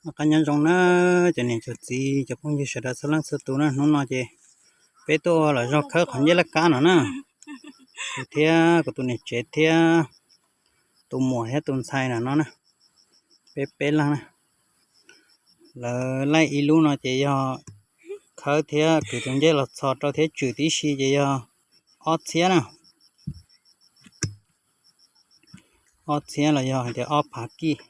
Noj qab nyob zoo na, cov niam cov txiv cov phooj ywg sawv daws txhua leej txhua tus na, hnub no ces peb tuaj ua lom zog khawb qhov ncej laj kab no na. Kuv thiab kuv tus niam tsev thiab tus muam thiab tus ntxhais no na, peb peb leeg na. Lawv laij ib lub no ces yog khawb thiab kwv tus ncej los txhos rau thiab tswm tib si ces yog ob txhiab na. Ob txhiab los yog hais tias ob phav kij.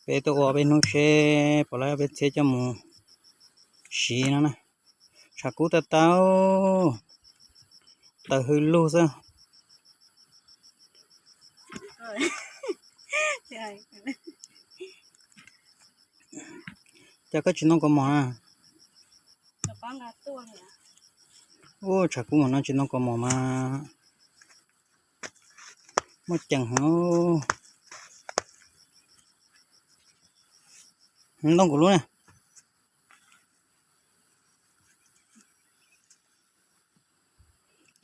Peb tuaj ua peb hnub seb puas laib peb txhiab coj mus siv no na. Tshav kub tag tag, taws hwj lug xwb. Cas koj tsis ntoo kaus mom na? Ub, tshav kub mam no tsis ntoo kaus mom mas muaj ceem heev. Ntoo kuv lub na.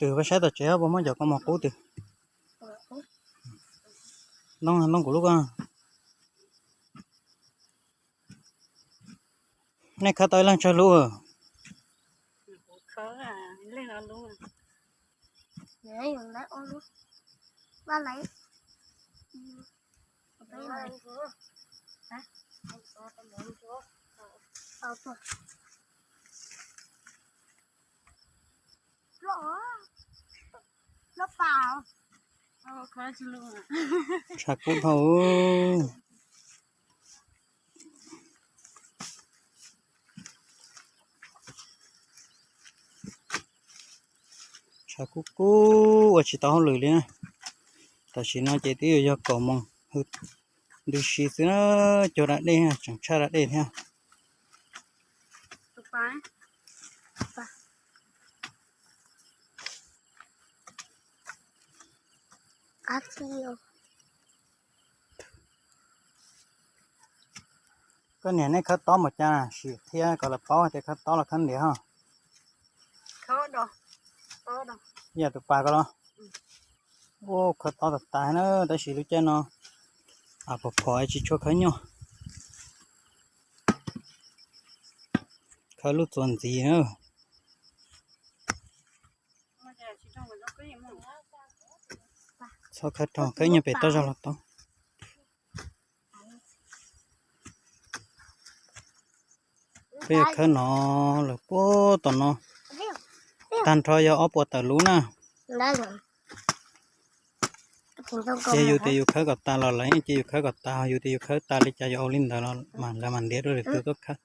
Twb pab saib tom tsev puas muaj cov kaus mom qub twg. Ntoo, ntoo kuv lub ko. Nej khawb tau ib leeg tsawg lub? Tshav kub dhau. Tshav kub kub ua tsis tau hauj lwm li na. Tam sim no ces twb yuav yog kaum moos hwv ntws si xwb na, cuag da dej tseem tshaj da dej thiab. Koj niam, nej khawb tob mus cas sim thiab kom lawv paub hais tias khawb tob los khawb ntiav ho. Yam tus pas ko los. Ua khawb tob tas tas na, tab sis lub caij no a phom phom tsis tshua khawb nyuaj. Khawb lub txuas ntxiv na. Txhob khawb rau, khawb nyob pem toj zog los tau. Peb yuav khawb no lawm puag tom no, tag nrho yog ob puas tawm lub na. Ces yus tias yus khawb kom tas los lawv yeej cia yus khawb kom tas, yus tias yus khawb tas li cas yus ua li ntawd los mas lawv mam ntiav rau lwm tus tuaj khawb.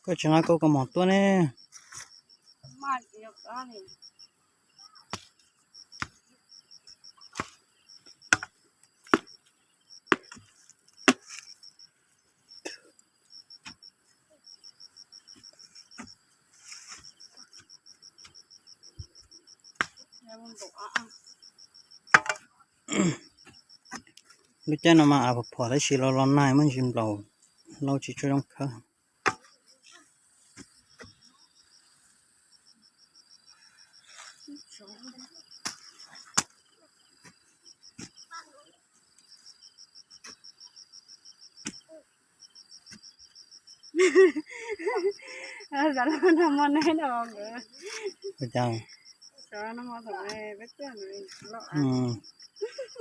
Koj tsis nqa koj kaus mom tuaj ne? Lub caij no mas av phom phom tab sis los los nag muaj ntsis nplaum, lau tsis tshua zoo khawb. Ua cas?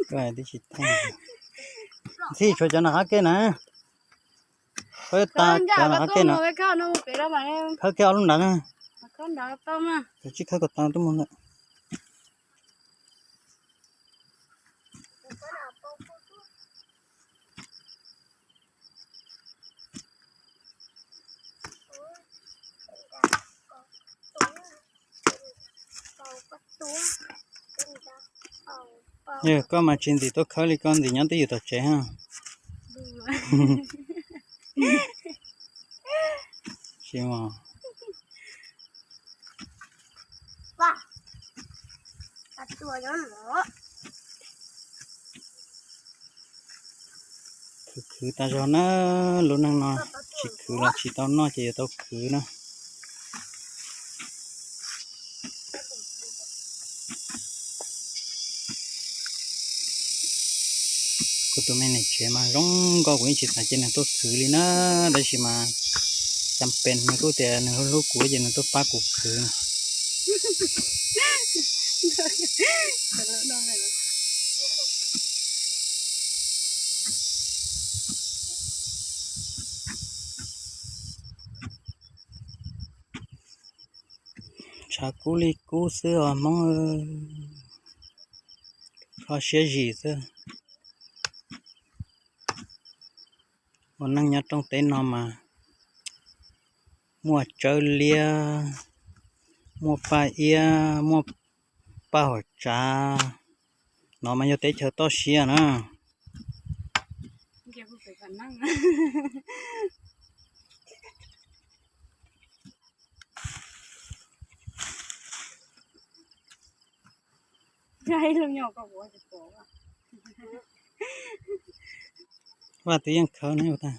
Koj tib si theej. Ntxhib tshuav cov nram qab ke na. Khawb tas cov nram qab ke na. Khawb kiag ob lub nrad na. Cov tsib khawb kom tau tuaj mus lawm. Yog koj mas tsis ntxim tuaj khawb li, koj ntxim nyob twj ywm tom tsev ha. Ces khwv khwv tas zog na, lub neej no tsis khwv los tsis tau noj ces yuav tau khwv na. Kuv tus me niam tsev mas zoo nkauj, kuv yeej tsis xav cia nws tuaj khwv li na, tab sis mas cas pes nws kuj tias nws hlub hlub kuv ces nws tuaj pab kuv khwv. Tshav kub li kub xwb os Hmoob, kho siab zim xwb. Ua neej nyob rooj teb no mas muaj tsawb liab, muaj paj iab, muaj paj huam tsav, no mas yog teb chaws toj siab na. Vaj twb yeej khawb ne tag.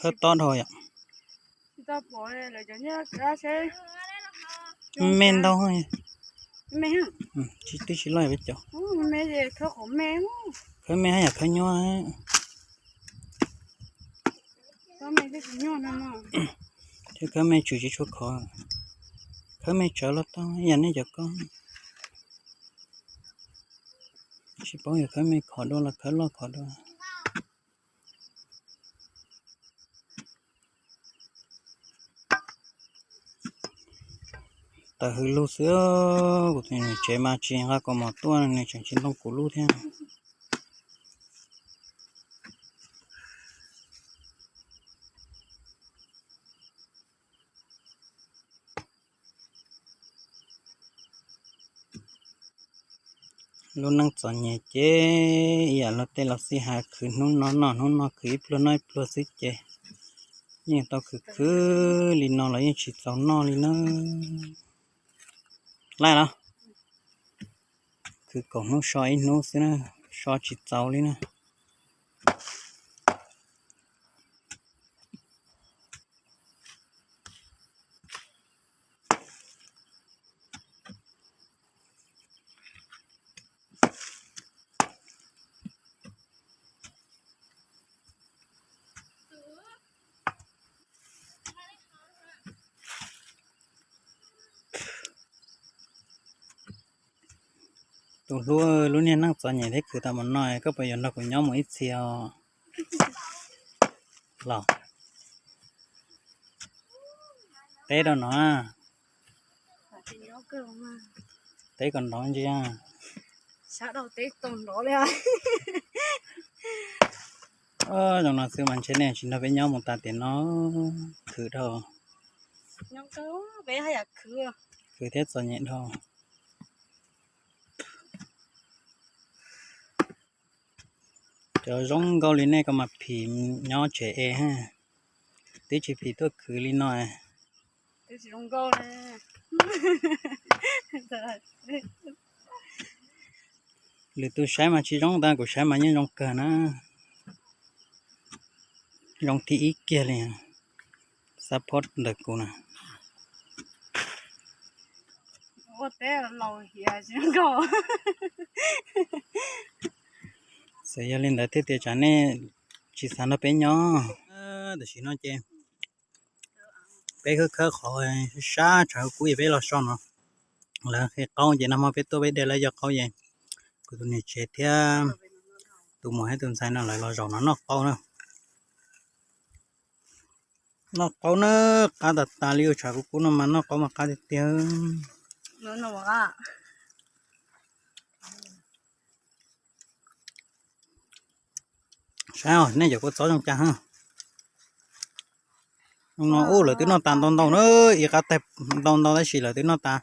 Khawb tob dhau yom. Me ntau, tsis twb tsis loj peb caug. Khawb me haj yam khawb nyuaj. Thiab khawb me tswm tsis tshua khov, khawb me tsawv los tau ib yam nej cov koj. Tsis paub yog khawb me khov dua los khawb loj khov dua. Tawm hws lug xwb, kuv tus niam tsev mas tsis nqa kaus mom tuaj nws tseem tsis ntoo kuv lub thiab. Lub neej txom nyem ces ib yam luag tej los xij hais, khwv hnub no noj hnub no, khwv ib pluag noj ib pluag xwb ces yeej tau khwv khwv li no los yeej tsis txaus noj li na. Laij los, khwv kaum hnub so ib hnub xwb na, so tsis txaus li na. Tus hlub, lub niag neej txom nyem thiab khwv tau mus no, koj puas yuav nrog kuv nyob mus ib txhia os? Los teb rau no, teb kom nrov ntsia. Zoo no xwb mas ntshe nej tsis nrog peb nyob mus tas tiam no, khwv dhau, khwv thiab txom nyem dhau. Cov zoo nkauj li nej koj mas phim nyob tsev es, twb tsis phim tuaj khwv li no. Lwm tus saib mas tsis zoo ntag, kuv saib mas yeej zoo kawg na. Zoo thib ib kiag li, xab phob ntawm kuv na. Txawm yog li ntawd thiaj tias tsam nej tsis xav nrog peb nyob. Tam sim no ces peb khawb khawb qhov sab tshav kub es peb los so no. Lawv qhia qaub ces nag hmo peb tuaj peb de lawv cov qaub es kuv tus niam tsev thiab tus muam thiab tus ntxhais no lawv los zaum no noj qaub na. Noj qaub na, qab tas tas li, tshav kub kub no mas noj qaub mas qab tiag tiag. Saib os, nej cov kua txob zoo cas ha. Ub, lawv twb noj tas ntau ntau na, ib qab taig ntau ntau tab sis lawv twb noj tas,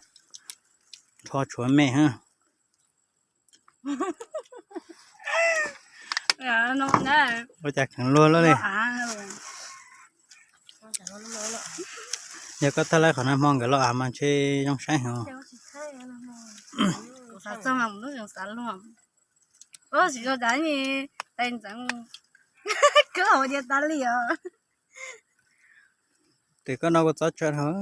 rho tshuav me ha. Ua cas kheev luag luaj li. Yog koj thaj laib qhov nag hmo nkawd los av mas ntshe zoo saib heev. Tes koj no kua txob tsawg dhau.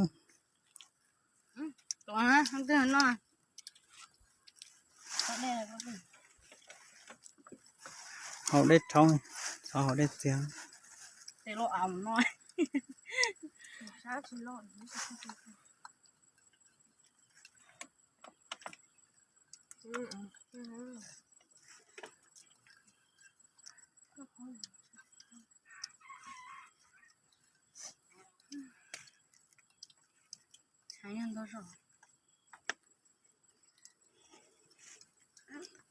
Haus dej rhauv, txhob haus dej txiag.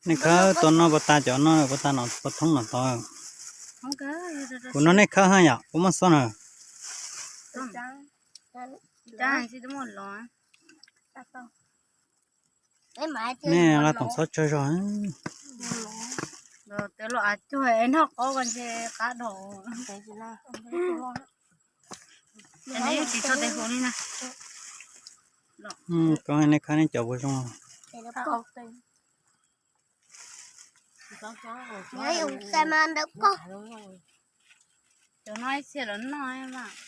Nej khawb tau noj puas tas cov no, puas tas no, puas thoob no tod? Kuv noj nej khawb ha yom, puas muaj xub na? Nej nqa toom txhob tsawg zog. Koj nej khawb nej cov puas zoo? Cov no ib txhia lawv noj mas.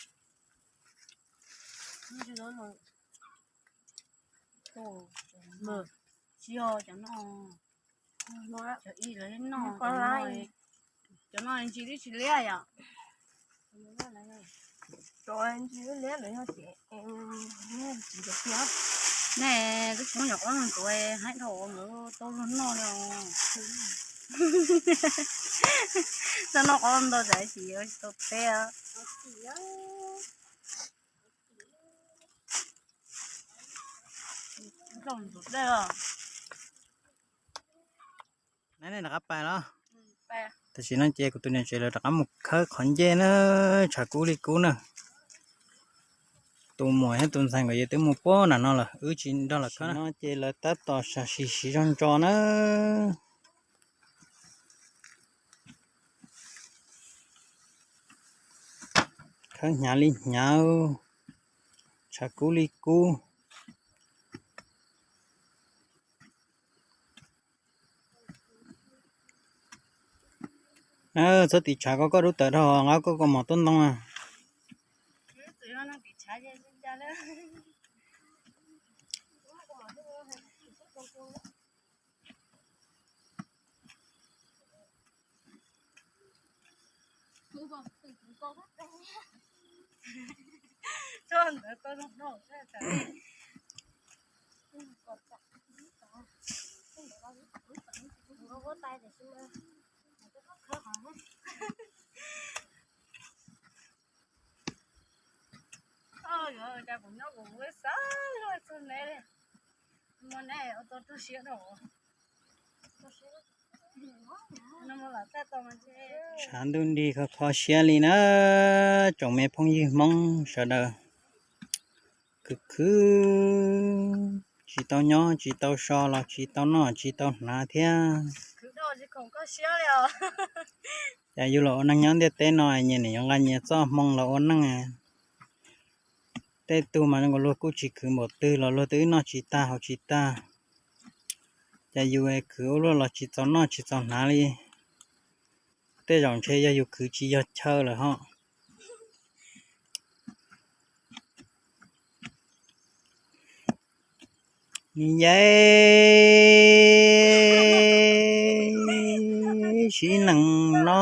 Tsis yog cov no, cov ib lawv noj, cov no ntsis twb tsis liab yom. Nej twb tsis muaj nyuam qhuav ntuav haib dhau nkawd tau luag noj li os. Txhob noj qhov ntau tsam tsis tau teb. Neb rov qab pais los? Tam sim no ces kuv tus niam tsev lawv rov qab mus khawb qhov ncej na, tshav kub li kub na. Tus muam thiab tus ntxhais nkawd yeej twb mus puag nram no lawm, wb tsis nrog lawv khawb no ces lawv tab tom sam sim siv zog ntso na. Khawb hnyav li hnyav, tshav kub li kub. Txhob tiv tshav koj, koj dub tawm dhau nqa koj kaus mom tuaj ntoo na. Tshav ntuj nrig kho kho siab li na, tsoom me phooj ywg Hmoob sawv daws. Khwv khwv, tsis tau nyob tsis tau so los tsis tau noj tsis tau hnav thiab. Cas yus los ua neeg nyob ntiaj teb no nyias nim yuav nqa nyias txoj hmoo los ua neej. Tej tug mas luag kuj tsis khwv npaum twg los luag twb noj tsis tag haus tsis tag. Cas yus khwv ua luaj los tsis txaus noj tsis txaus hnav li. Tej zaum ntshe yog yus khwv tsis yog chaw lawm ho. Nim yaib siv neej no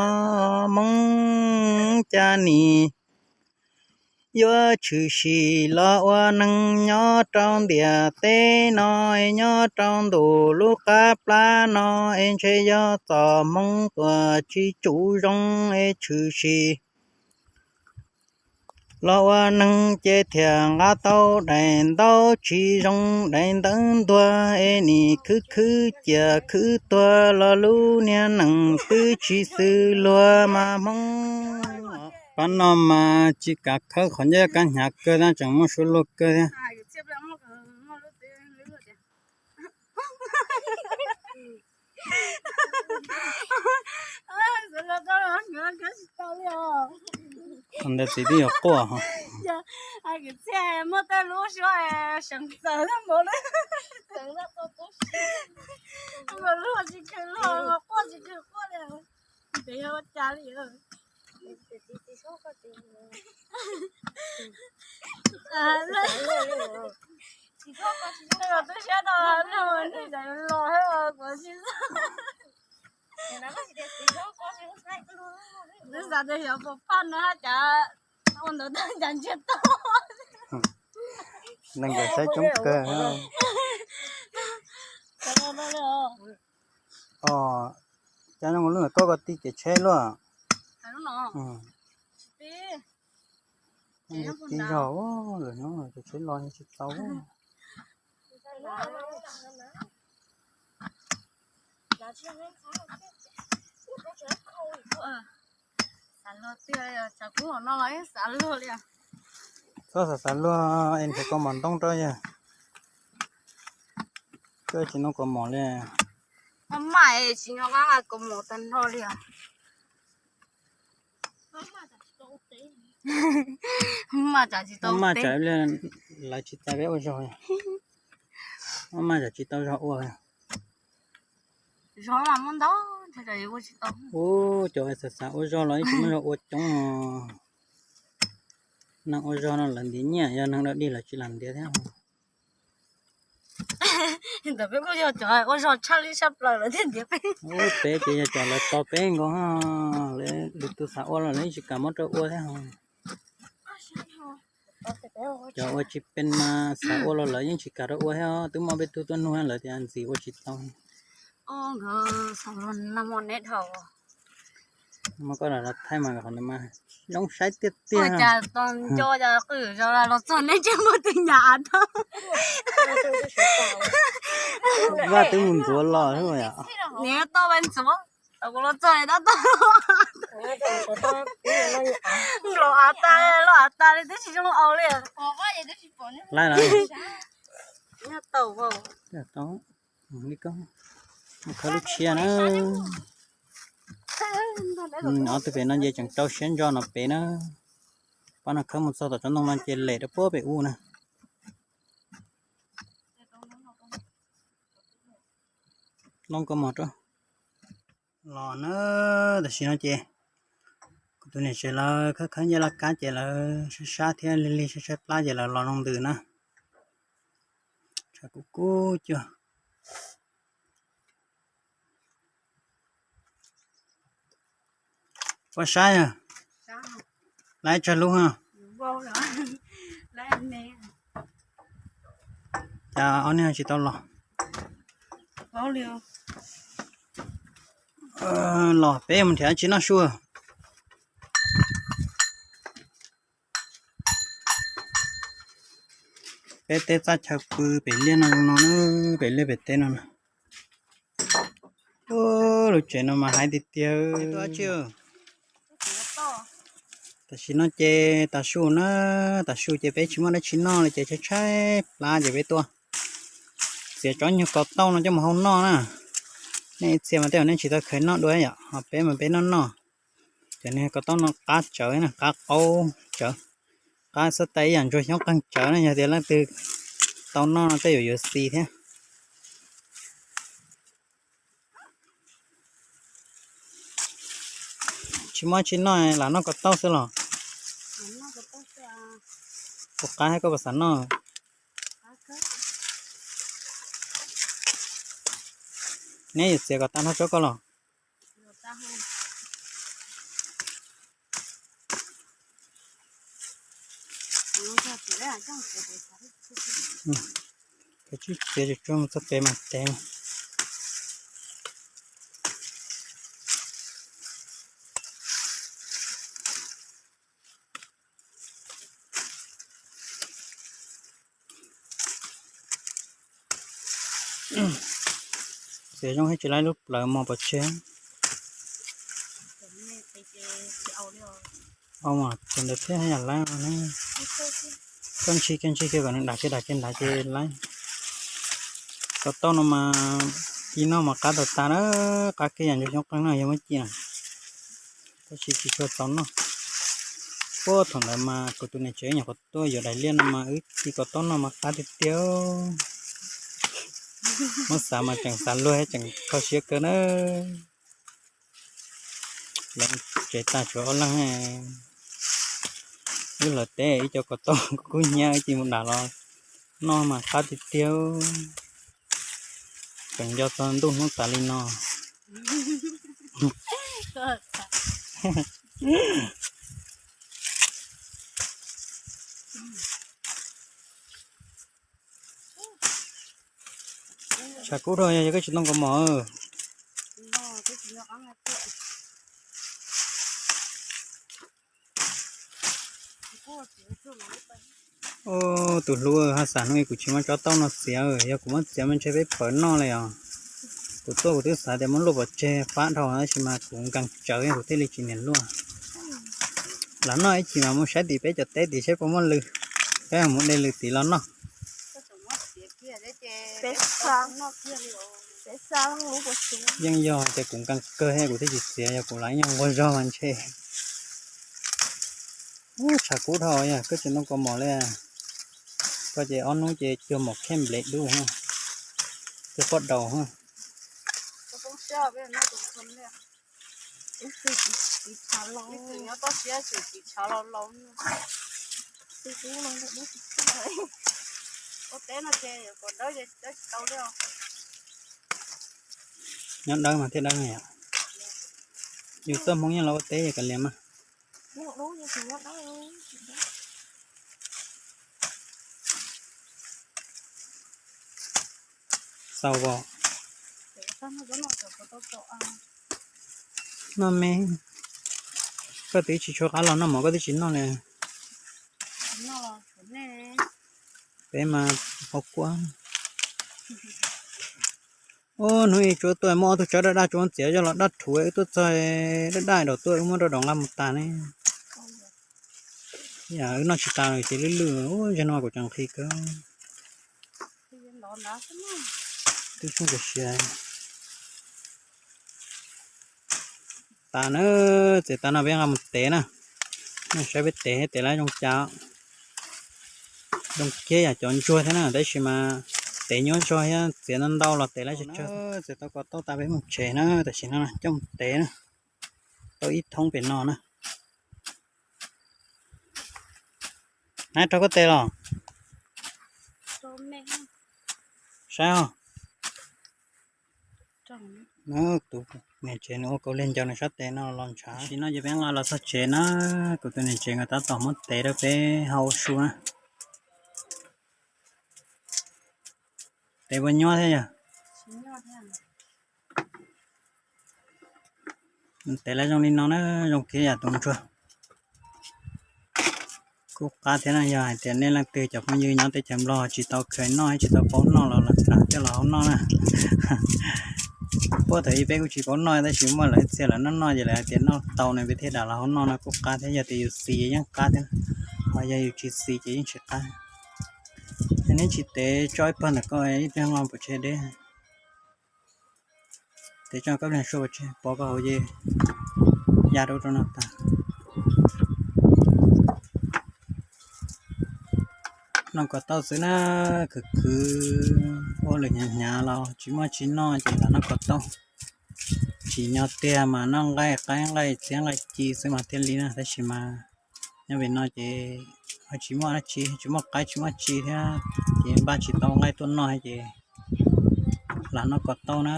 Hmoob cas nim yuav tshwm sim los ua neeg nyob rau ntiaj teb no, nyob rau ntu lub qab plab no es ntshe yog txoj hmoo tuaj tsis tsum zoo es tshwm sim los ua neeg ces thiaj nqa tau daim ntaub tsis zoo daim ntawv ntuag es nim khwv khwv cia khwv tuag los lub niag neej twb tsis xws luag mas Hmoob. Qhov no mas tsis kav khawb, qhov ncauj kab hnyav kawg thiab, tseem muaj suab luag kawg thiab. Ntawd txiv twb yuav quaj. Muaj tej lub suab seev txawv npaum li, npaum li tsis khwv los quaj tsis khwv quaj li. Ntev ua cas li. Twb siab no los los thiab kuv tsis twb xav tias xyov puas phaj no cas ua ntawd tag cas ntsiag to. Neeg nkawd saib coob kawg. Os, cas no lub ntawm koj ko ti kev tsheb luaj. Ti zog lawm no, kev tsheb los tsis tau. Xav luag tiag, tshav kub hauv no los yeej xav luag li. Txhob xav xav luag es nrhiav kaus mom ntoo rau yog. Koj tsis noj kaus mom li. Maj maj tsis nyob qab kaus mom tag nrho li. Maj tsam tsis tau, maj tsam lawv tsis tau peb ua zog. Maj tsam tsis tau zog ua. Zog mas muaj ntau, ua tsis tau. Ub, cov xav xav ua zog los yeej tsis muaj zog ua coob. Neeg ua zog no lawv ntiav nyiaj, yog neeg dog dig lawv tsis lam ntiav thiab. Ntawm peb kuj yog cov ua zog tshaj lij tshaj plaws lawv thiaj ntiav peb. Ub, peb ces yog cov lawv tos peb nkaus, lwm tus xav ua los lawv yeej tsis kam muab rau ua thiab. Cov ua tsis pes mas xav ua los lawv yeej tsis kam rau ua thiab, twb muaj peb tug tuaj nug lawv tias ntxim ua tsis tau. Muab koj los thaij mas qhov ntawd mas zoo saib tiag tiag. Cas tos nco cas qwj zos los txog neb tseem muaj tus nyam av tag. Vaj twb mus ntxuav los yom. Niam tau vaj ntxuav, tau kuv los txog tab tau los av tas, los av tas li twb tsis zoo aus li. Laib los tau li koj, mus khawb lub tshiab na. Ob tug pem no ces tseem rau siab ntso no pem na. Pab no khawb mus txog tom tsob ntoo no ces lem rau puag pem ub na. Loo kaus mom rau. Los na, tam sim no ces kuv tus niam tsev lawv khawb khawb ncej laj kab ces lawv sab sab thiab lig lig tshaib tshaib plab ces lawv los loo ntws na. Tshav kub kub cuag. Ua saib, laib tsawg lub. Cas ob niag tsis tau los? Los peb mus nrhiav tsis noj su. Peb teb txaj chaw pw pem liaj no zoo no, pem liaj pem teb no na. Lub tsev no mas haib tiag tiag. Tam sim no ces tav su na, tav su ces peb tsis muaj dab tsi noj li ces tshaib tshaib plab ces peb tuaj txiav tsob nyuag ko tauj no coj mus hau noj na. Nej ib txhia mas tej zaum nej tsis tau khaws noj dua yom, ho peb mas peb noj noj. Cov niag ko tauj no qab tsawv na, qab qaub tsawv, qab xab tais ib yam ntsuag xyoob qeeg tsawv na, yog tias leej twg tau noj no tej zaum yuav xis thiab. Tsis muaj tsi noj lam noj ko tauj xwb los? Puas qab thiab koj puas xav noj? Neb yuav txiav kom tag nrho tsob ko los? Kav tsij txiav tsuag tsuag mus txog pem mas tev. Txiav zoo thiab tsis laib lub plawv mos pov tseg. Au mas, tus ntawd thiab yam laib ne. Koj ntshis kiag ntshis kiag kom nws dam kiag dam kiag nrad ces laib. Cov tauj no mas ci noj mas qab tag tas na, qab kiag yam ntsis xyoob qeej no yog muab ci na. Tab sis tsis tshua txaus noj. Puag thaum ntawd mas kuv tus niam tsev nyuam qhuav tuaj yuav daim liaj no mas wb ci cov tauj noj mas qab tiag tiag. Muab xav mas tseem xav luag tseem kho siab kawg na. Lawv tsev tag tshuav ob leeg, wb lawv teb ib co cov tauj kuj hnyiab wb ci mus dam los noj mas qab tiag tiag. Tseem nco txog ntuj hnub tas li no. Tshav kub dhau yog koj tsis tau kaus mom. Tus hlub, haj xam hnub ib kuv tsis muab tsob tauj no txiav, yog kuv muab txiav mas ntshe peb pawv noj li os. Kuv tuaj kuv twb xav tias muab luaj pov tseg fab dhau tab sis mas kuv nkees tsawv kuv thiaj li tsis niam luaj. Los noj ib chim mas mus saib tim peb cov teb tim saib puas muaj lws, peb mus de lws tim los noj. Yeej yog hais tias kuv nkees kawg thiab kuv thiaj tsis txiav, yog kuv los ib nyuag nquag zog mas ntshe. Ub, tshav kub dhau yog koj tsis ntoo kaus mom li. Koj ces ob hnub ces cuag maum khej nplev dub, cuag poj daus. Nyob dawb mas thiaj dawb yom. Yus tuaj Hmoob yeej los ua teb yog kav liam mas. Xaus os. Noj me, koj twb tsis tshua qab los noj mov koj twb tsis noj li. Peb mas hauv kuab. Ub, hnub ib tsuab tuaj muaj ob tug tsawb daj daj tsuab txiav coj los daj rhuv wb tuaj txog daj daj daus tuaj wb muab rau daus nqa mus tas ne. Yam wb noj tsis tas lawm ces lwj lwj, ub, zaum no kuv tseem nqhis kawg. Twb txhob khuv xim. Tas na, txiav tas no peb nqa mus tev na. Nej saib peb tev, tev lawm zoo cas. Zoo kiag yam cov ntsuag thiab na, tab sis mas tev nyuaj zog thiab txiav ntau ntau los tev lawm tsawg tsawg. Txiav tau ko taub tas peb mus tsev na, tam sim no coj mus tev na. Tau ib thoob pem no na. Nab rau koj tes los? Saib os. Tus niam tsev nws ua kaus liag ncaws nws sab tes no los ntshav. Tam sim no ces peb nqa los txog tsev na, kuv tus niam tsev nkawd tab tom muab tev rau peb hau su na. Tev puas nyuaj thiab yog? Tev lawm zoo li no na, zoo kiag yam tus ntsuag. Kuj qab thiab na, yog hais tias nej leej twg cov phooj ywg nyob teb chaws Nplog tsis tau kheev noj, tsis tau paub noj los los coj los hau noj na. Puag thaum ub peb kuj tsis paub noj tab sis muaj lawv ib txhia lawv noj noj ces lawv hais tias noj tau ne peb thiaj dam los hau noj no kuj qab thiab, yog tias yus xis yeej qab thiab, ho yog yus tsis xis ces yeej tsis qab. Yog neb tsis tev tso ib pawg ntawm ko ib pliag no pov tseg deb. Tev tso koj pliag sua pov tseg, pov koj hauv ces ya rau rau no tas. Noj ko taub xwb na, khwv khwv ua lwm hnyav hnyav los tsis muaj tsis noj ces lam noj ko taub. Tsim nyog tiag mas noj nqaij qaib nqaij txiab nqaij ci xwb mas thiaj li na, tab sis mas nyob pem no ces ho tsis muaj dab tsi, tsis muaj qaib tsis muaj ci thiab, ces npaj tsis tau nqaij tuaj noj ces lam noj ko taub na.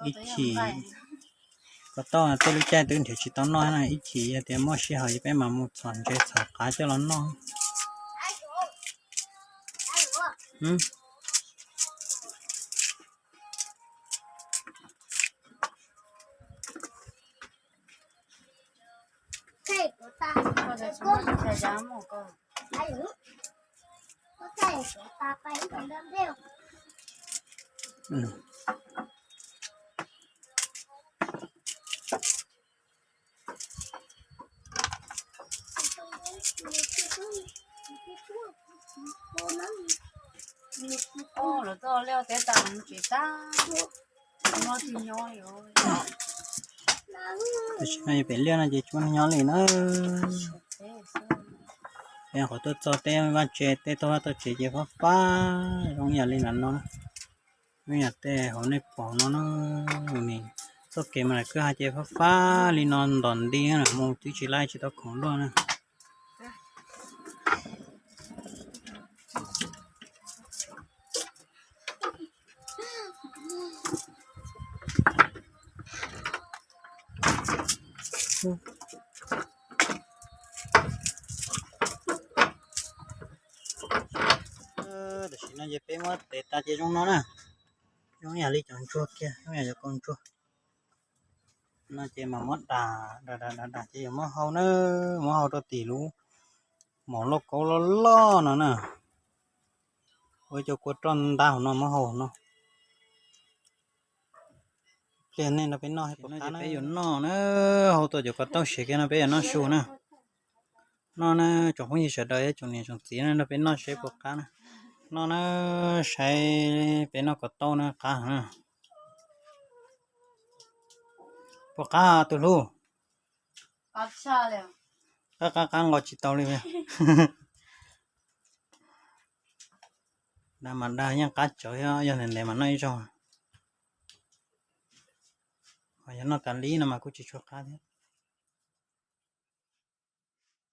Ib chim ko taub tej lub caij twb nrhiav tsis tau noj na, ib chim yog tias muaj sij hawm ces peb mam mus txhom ntses txhom qav coj los noj. Tam sim no pem liaj no ces tsis muaj neeg nyob li na. Peb qhov tuaj txog tej vaj tse, tej toj vaj toj tsev ces fab fab zoo yam li no na. Zoo yam tej hauv nej pom no na, txoj kev mas kwj ha ces fab fab li no ntom nti na, mus twb tsis laib tsis tau khoom luaj na. Tam sim no ces peb muab tev tas ces zoo no na. Zoo yam li cov ntsuag kiag, zoo yam cov kaus ntsuag. No ces mam muab dam dam dam dam ces yuav muab hau na, muab hau rau tim lub maum lauj kaub loj loj no na. Ua cov kua roj ntab hauv no muab hau no. Pliag nej nrog peb noj, peb yuav noj na, hau tau cov ko taub siav kiag no peb yuav noj su na. Noj na, tsoom phooj ywg sawv daws, tsoom niam tsoom txiv na, nrog peb noj seb puas qab na. Noj na, saib peb noj ko taub na qab heev na. Puas qab tus hlub? Qab qab qab nqos tsis tau li. Dag mas dag yeej qab tsawv, yog ntev ntev mas noj ib zaug. Ho yog noj tas li no mas kuj tsis tshua qab thiab.